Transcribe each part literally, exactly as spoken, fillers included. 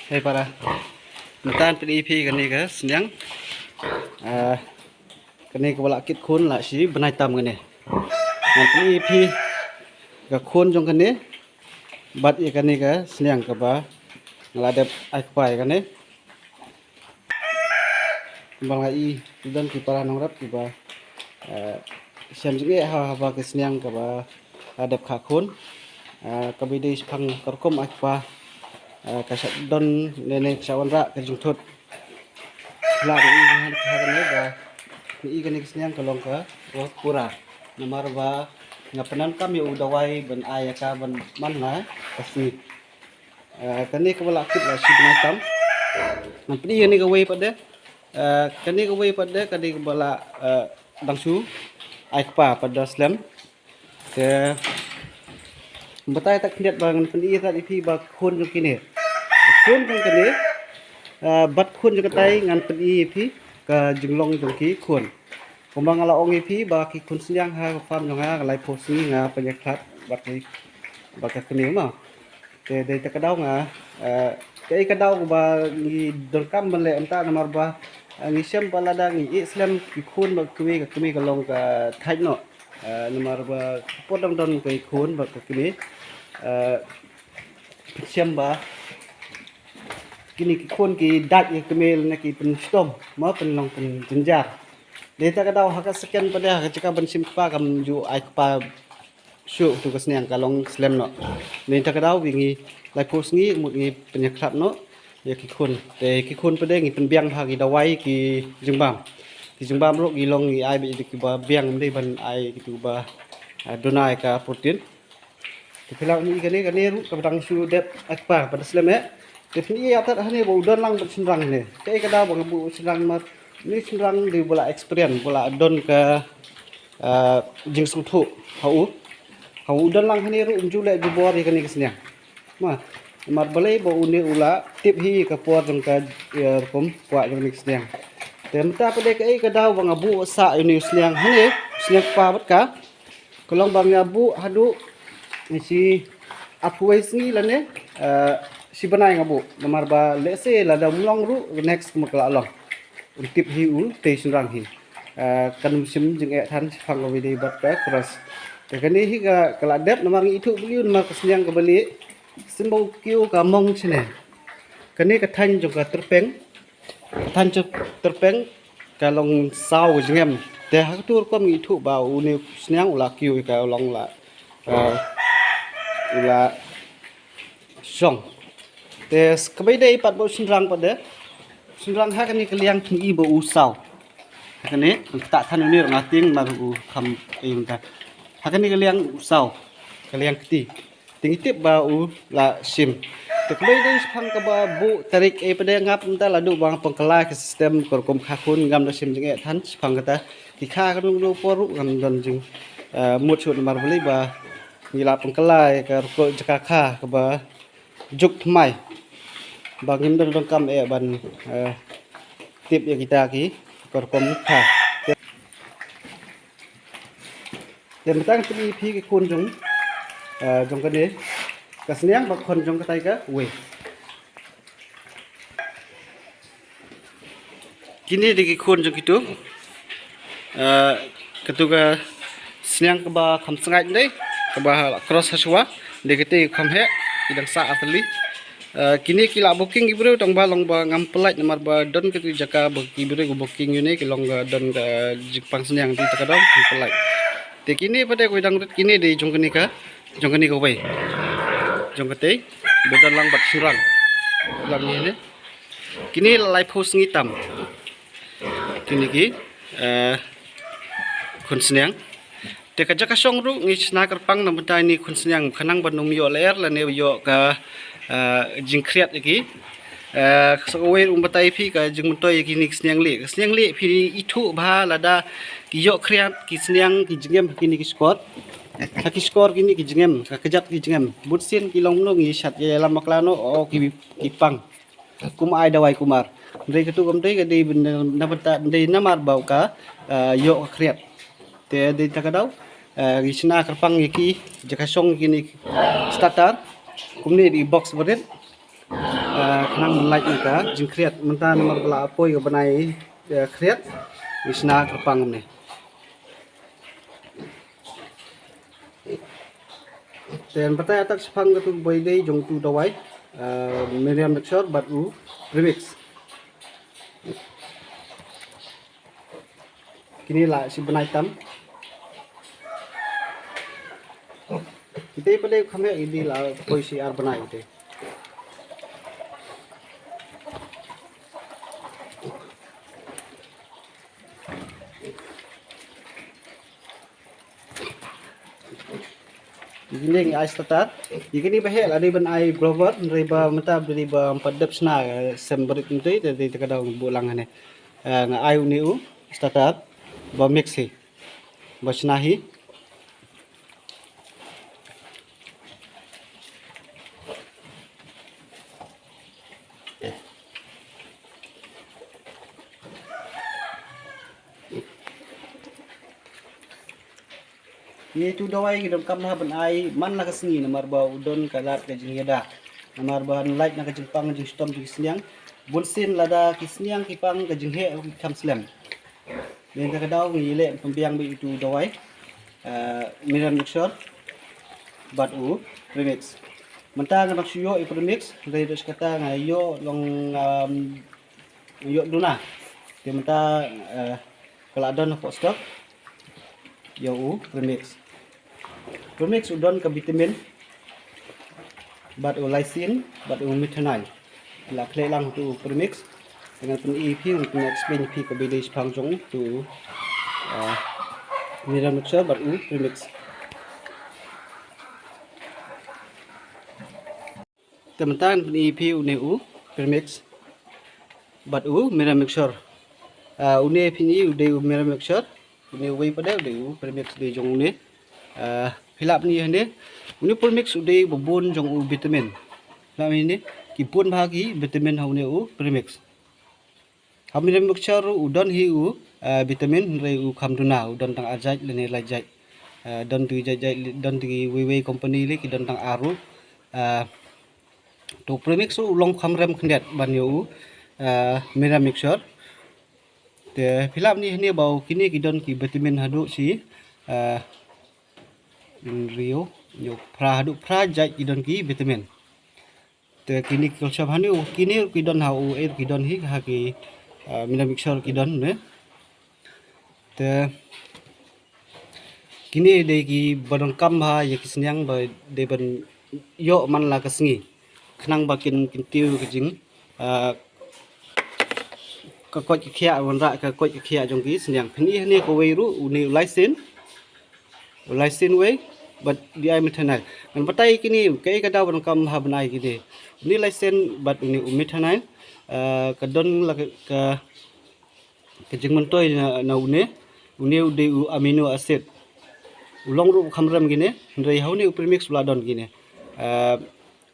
Hei para. Mynta ngan pyni ïa phi kane ka sniang. Ah, kane kaba la kit khun la shi bnai tam kane. Ngan pyni ïa phi ka khun jong kane bad ïa kane ka sniang kaba nga la dep ai kpa ïa kane. Kumba nga i, don ki para nongrep kiba, eh, shem jingeh ha, haba ka sniang kaba, eh, dep kha khun. Eh, kaba dei shaphang ka rukom ai kpa, eh, ka shah don ne ne ka shah wanrah ka jingthut. La i ha, ha kane ba i kane ka sniang ka long ka, oh, pura. Namar ba nga pyndonkam ïa u dawai ban ai ïa ka ban man la ka sngi. Eh, kane kaba la kit la shi bnai tam. Ngan pyni kane kawei pat de. Eh, kane kawei pat de, kane kaba la, eh, dang shu ai kpa pat da slem. Te batai tak khyndiat ba ngan pyni ïa phi ba khun jong kine. Khun jong kine. Eh, bad khun jong katai ngan pyni ïa phi ka jinglong jong ki khun. Kumba nga la ong ïa phi ba ki khun sniang ha ka farm jong nga, ka laiphew sngi nga pynïakhlad bad ki, bad ka kmie ma. Te dei ta ka daw nga, eh, kaei ka daw ba ngi donkam ban leh mynta namar ba, eh, ngi shem ba lada ngi ïeh slem ki khun bad ka kmie, ka kmie ka long ka thait noh. Eh, namar ba ka por dang don ki khun bad ka kmie, eh, shem ba kine ki khun ki dait ïa ka kmie lane ki pynshitom, ma pynlong pynjynjar. Dei ta ka daw ha ka second pat de ha ka jaka ban shim kpa kam ju ai kpa shuh tu ka sniang ka long slem noh. Dei ta ka daw wi ngi laiphew sngi mut ngi pynïakhlad noh ïa ki khun. Te ki khun pat de ngi pynbiang ha ki dawai ki jingbam. Ki jingbam ruh ki long ngi ai bad kiba biang ym dei ban ai kitu ba, ah, duna ïa ka protein. Te phi lah ïohi kane, kane ruh kaba dang shu dep ai kpa, ba da slem eh. Te phi ïa tad hangne ba u don lang bad shynrang ne. Kaei ka daw ba nga buh shynrang mar, une shynrang dei ba la experience, ba la don ka, ah, jingsngewthuh ha u. Ha u don lang hangne ruh um ju leh jubor ïa kane ka sniang. Ma, mar balei ba une u la tip hi ka por jong ka, ïa, rukom kwah jong kane ka sniang. Te mynta pat de kaei ka daw ba nga buh sah ïa une u sniang hangne, sniang kpa bad ka. Ka long ba nga buh haduh shi arphew wei sngi lane, eh, shi bnai nga buh. Namar ba lehse lada um long ruh, next kumba ka la long. Un tip hi u tei shynrang hi. Eh, kan ym shim jingeh than shaphang kaba dei bad ka cross. Te kane hi ka, ka la dep namar ngi ithuh balei namar ka sniang kaba lieh. Symba u kiew ka mong shane. Kane ka thaiñ jong ka tyrpeng. Than jong tyrpeng ka long saw jingem. Te ha katu rukom ngi ithuh ba une u sniang u la kiew ïa ka long la, eh, u la shong. Te kaba dei pat ba u shynrang pat de. Shynrang ha kane ka liang phin i ba u saw. Ha kane, ta than une ruh nga tieng mar u kham ei mynta. Ha kane ka liang u saw. Ka liang kti. Te ngi tip ba u la shim. Te kaba dei shaphang kaba buh tarik ei pat de ngap mynta la duh ba nga pynkylla ka system ka rukom kha khun ngam da shim jingeh than shaphang kata. Ki kha ka dong dong por ruh ngam don jing, eh, mut shuh namar balei ba ngi la pynkylla ïa ka rukom jaka kha kaba juk thymmai. Ba ngim don donkam eh ban, eh, tip ïa kita ki ka rukom kha. Te mynta ngan pyni ïa phi ki khun jong, eh, jong kane ka sniang bad khun jong katai kawei. Kine dei ki khun jong kitu. Eh, katu ka sniang kaba kham sngaid dei, kaba la cross ha shuwa, dei kata ki kham heh, ki dang sah artylli. Eh, kine ki la booking ki briew tang ba long ba ngam pynlait namar ba don katu jaka ba ki briew ki booking ïa une ki long ka don ka jingpang sniang te ta ka dong ngam pynlait. Te kine pat de kawei dang rit kine dei jong kane ka, jong kane kawei. Jong katei, ba don lang bad shynrang. Lang ni ne. Kine laiphew sngi tam. Kine ki, eh, khun sniang. Te ka jaka shong ruh ngi shna kyrpang na bynta ine i khun sniang khnang ban ym ïoh lyer lane ïoh ka, eh, jingkhriat ïa ki. Eh, sa kawei ruh um batai ïa phi ka jingmyntoi ïa kine ki sniang lieh. Ka sniang lieh phi ithuh bha lada ki ïoh khriat ki sniang ki jngem ha kine ki shkor. Ha ki shkor kine ki jngem, ka kjat ki jngem. Bun sien ki long mano ngi shat ïalam bakla noh, o ki, ki pang. Kum ai dawai kumar. Hynrei katu kam dei ka dei bynta, na bynta dei namar ba u ka, eh, ïoh ka khriat. Te dei ta ka daw, eh, ngi shna kyrpang ïa ki, jaka shong kine starter. Kumne dei box ba rit. Eh, khnang ban lait na ka jingkhriat, mynta namar ba la poi ka bnai, eh, khriat, ngi shna kyrpang kumne. Te ngan batai hatak shaphang katu ka ba ïadei jong utu u dawai, eh, Miriam Mixture bad u Premix. Kine la shi bnai tam. Kita pat de kham heh, ïadei la poi shi ar bnai kita. Ïa kine ngi ai starter. Ïa kine ba heh la dei ban ai blower, hynrei ba mynta ba dei ba ym pat dep shna, eh, sem barit mynta, te dei te ka daw ngi buh lang hangne. Eh, nga ai une u starter ba mix hi, ba shna hi. Ïa utu u dawai ngi donkam ha ban ai man la ka sngi, namar ba u don ka lad ka jingïada. Namar ba ngi lait na ka jingpang jingshitom jong ki sniang. Bun sien lada ki sniang ki pang, ka jingheh ruh ki kham slem. Te ka daw ngi leh pynbiang beit utu u dawai, eh, Miriam Mixture bad u Premix. Mynta nga dang shu ïoh ïa u Premix, hynrei dei shi katta nga ïoh long, um, ïoh duna. Te mynta, eh, ka la don hapoh stock ïa u Premix. Premix u don ka vitamin bad u lysine bad u methionine. La khleh lang utu u Premix. Te ngan pyni ïa phi, ngan pyn explain ïa phi ka ba ïadei shaphang jong utu u, ah, Miriam Mixture bad u Premix. Te mynta ngan pyni ïa phi une u Premix bad u Miriam Mixture. Ah, une phin i u dei u Miriam Mixture, une uwei pat de u dei u Premix, dei jong une. Ah, phi lah pyni hangne, une u Premix u dei ba bun jong u vitamin. Phi lah pyni hangne, ki bun bha ki vitamin ha une u Premix. Ha Miriam Mixture u don hi u, eh, vitamin, hynrei u kham duna, u don tang ar jait lane lai jait. Eh, don ti jait jait, don ti wei wei company lei ki don tang ar ruh. Eh, to Premix u long kham rem khyndiat ban ïa u, eh, Miriam Mixture. Te phi lah pyni hangne ba u kine ki don ki vitamin haduh shi, eh, hynriew, hynñiew, phra, haduh phra jait ki don ki vitamin. Te kine ki calcium hangne, kine ki don ha u, eh, ki don hi ha ki, ah, Miriam Mixture ki don ne. Te kine dei ki ba donkam ha ïa ki sniang ba dei ban ïoh man la ka sngi. Khnang ba kin, kin tiew ka jing, ah, ka koit ka khiah, wanrah ka koit ka khiah jong ki sniang. Phin i hangne kawei ruh, une u lysine. U lysine wei bad di ai methionine. Ngan batai kine kaei ka daw ba donkam ha ban ai kine. Une lysine bad une u methionine, eh, ka don la ka, ka, ka jingmyntoi na, na une. Une u dei u amino acid. U long ruh kham rem kine, hynrei ha une u Premix u la don kine. Eh,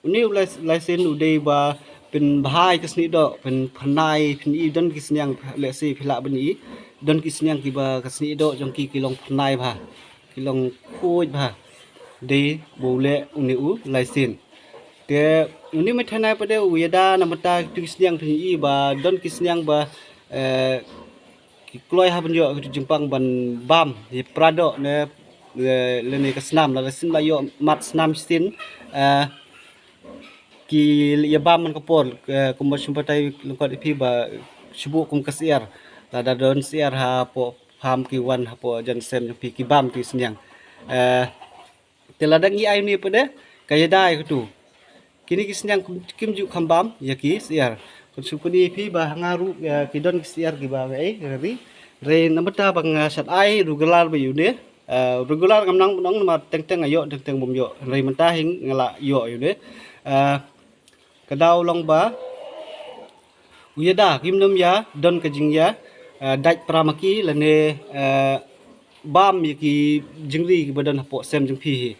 Une u lys-, lysine u dei ba pynbha ïa ka snieh doh, pynphyrnai, phin i don ki sniang, lehse phi lah ban i, don ki sniang kiba ka snieh doh jong ki ki long phyrnai bha, ki long khuid bha. Dei ba u leh une u lysine. Te une u methionine pat de u ïada na bynta kitu ki sniang, phin i ba don ki sniang ba, eh, ki kloi ha ban ïoh kitu jingpang ban bam ïa pra doh ne, eh, lane ka snam, lada shisien ba ïoh mat snam shisien, eh, ki ïa bam man ka por, eh, kumba shu batai lyngkot ïa phi ba shu buh kum ka syiar. Lada don syiar hapoh farm ki wan hapoh jan sem jong phi ki bam ki sniang. Eh, Te lada ngi ai une pat de ka ïada ïa katu. Kine ki sniang kim, kim ju kham bam ïa ki syiar. Kan shu kane phi ba ha nga ruh, eh, ki don ki syiar kiba nga ai ka ri. Hynrei na bynta ba nga shait ai regular beit ïa une. Eh, regular ngam nang ong namar teng teng nga ïoh teng teng bym ïoh. Hynrei mynta hi nga la ïoh ïa une. Eh, Ka daw long ba u ïada, kim nym ïa don ka jingïa, eh, dait pra ma ki lane, eh, bam ïa ki jingri kiba don hapoh sem jong phi hi.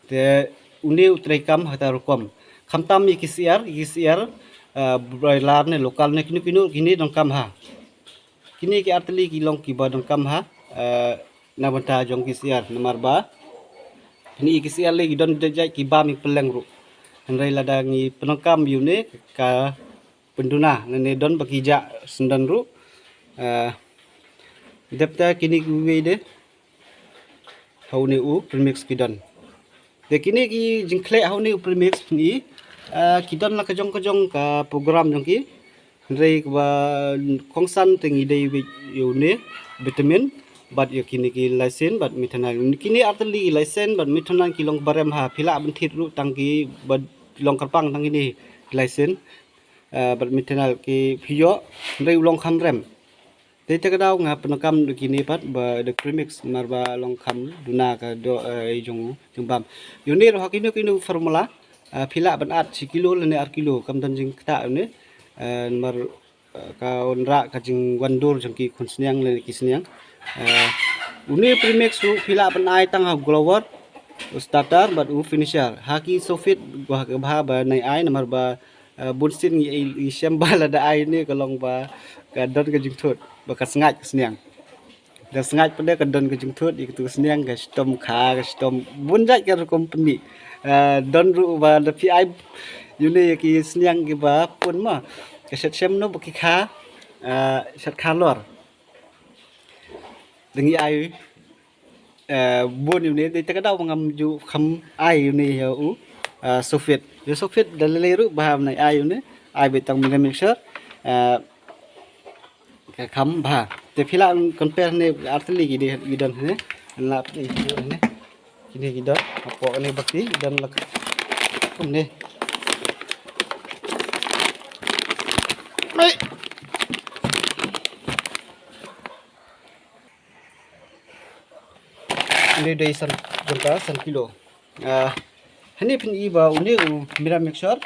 Te une u trei kam ha kata ka rukom. Khamtam ïa ki syiar, ïa ki syiar, eh, broiler ne local ne kino kino kine donkam ha. Kine ki artylli ki long kiba donkam ha, eh, na bynta jong ki syiar namar ba phin i ki syiar lei ki don jait jait ki bam ïa ki pylleng ruh. Hynrei lada ngi pyndonkam ïa une ka pynduna, lane don ba ki jah syndon ruh. Ah, dep ta kine kiwei de ha une u premix ki don. Te kine ki jingkhleh ha une u premix phin i, ah, ki don la ka jong ka jong ka program jong ki. Hynrei kaba kongsan te ngi dei wit ïa une vitamin bad ïa kine ki lysine bad methanine. Kine artylli ki lysine bad methanine ki long barem ha, phi lah ban thied ruh tang ki ba long kyrpang tang kine ki lysine, ah, bad methanine ki phi ïoh, hynrei u long kham rem. Te te ka daw nga pyndonkam da kine pat ba da premix namar ba long kham duna ka do, eh, jong u jingbam. Ïa une ruh ha kino kino formula, eh, phi lah ban add shi kilo lane ar kilo, kam don jingktah une, eh, namar, eh, ka wanrah ka jingwandur jong ki khun sniang lane ki sniang. Eh, une premix ruh phi lah ban ai tang ha u grower, u starter bad u finisher. Ha ki sophyte ba ha ka bha ba nai ai namar ba, eh, bunsien ngi, ngi shem ba lada ai une ka long ba ka don ka jingthut, ba ka sngaid ka sniang. Da sngaid pat de ka don ka jingthut ïa katu ka sniang, ka shitom kha, ka shitom bun jait ka rukom pyni. Eh, don ruh ba da phi ai ïa une ïa ki sniang kiba pun ma, ka shet shem no ba ki kha, eh, shet kha lor. Da ngi ai, eh, bun ïa une, dei te ka daw ba ngam ju kham ai ïa une ïa u, eh, sophyte. Ïa sophyte da lei lei ruh ba ham nai ai ïa une, ai beit tang mineral mixture, eh, ka kham bha. Te phi lah compare ne artylli ki dei, ki don ne, la ne. Kine ki don, hapoh kane ba ki don la kumne. Mei. Une dei san, jong ka san kilo. Ah, hane phin i ba une u mineral mixture.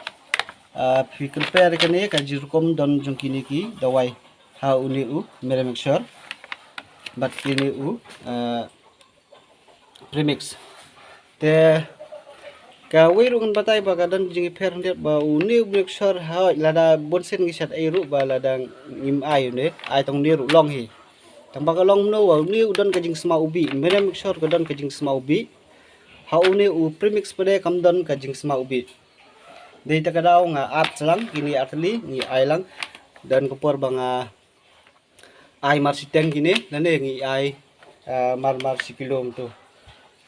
Ah, phi compare kane ka jingrukom don jong kine ki dawai. Ha une u mineral mixture. Bad kine u, ah, premix. Te kawei ruh ngan batai ba ka don jingïapher hynrei ba une u mixture ha lada bunsien ngi shet ei ruh ba lada ngim ai une, ai tang une ruh long hi. Tang ba ka long mano ba une u don ka jingsma ubi, mineral mixture ka don ka jingsma ubi. Ha une u premix pat de kam don ka jingsma ubi. Dei te ka daw nga add lang kine artylli ngi ai lang. Don ka por ba nga ai mar shiteng kine, lane ngi ai, eh, mar mar shi kilo mynta.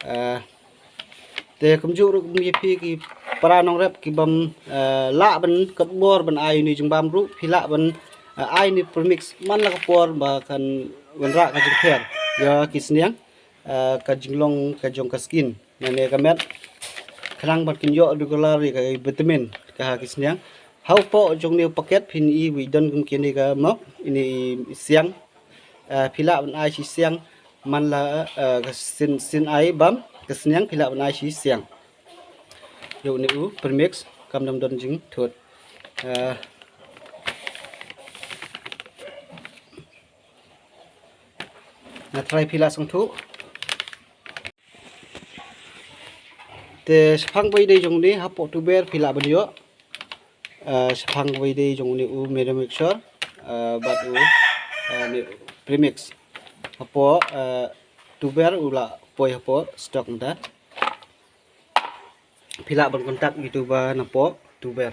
Eh, te kumjuh ruh kum ïa phi ki para nongrep ki bym, eh, lah ban kut bor ban ai une jingbam ruh, phi lah ban, eh, ai une premix man la ka por ba kan wanrah ka jingpher ïa ki sniang, eh, ka jinglong ka jong ka skin. Nane ka met khnang ba kin ïoh regular ïa ka vitamin ka ha ki sniang. Hapoh jong une u packet phin i wi don kum kine ka mok, ine i siang. Eh, phi lah ban ai shi siang man la, eh, ka sien, sien ai bam ka sniang phi lah ban ai shi siang. Ïa une u premix kam dang don jingthut. Eh, nga try phi lah sngewthuh. Te shaphang ba ïadei jong une hapoh tuber phi lah ban ïoh. Eh, shaphang ba ïadei jong une u mineral mixture, eh, bad u, eh, une premix. Hapoh, eh, tuber u la poi hapoh stock mynta. Phi lah ban contact ïa utu ba napoh tuber.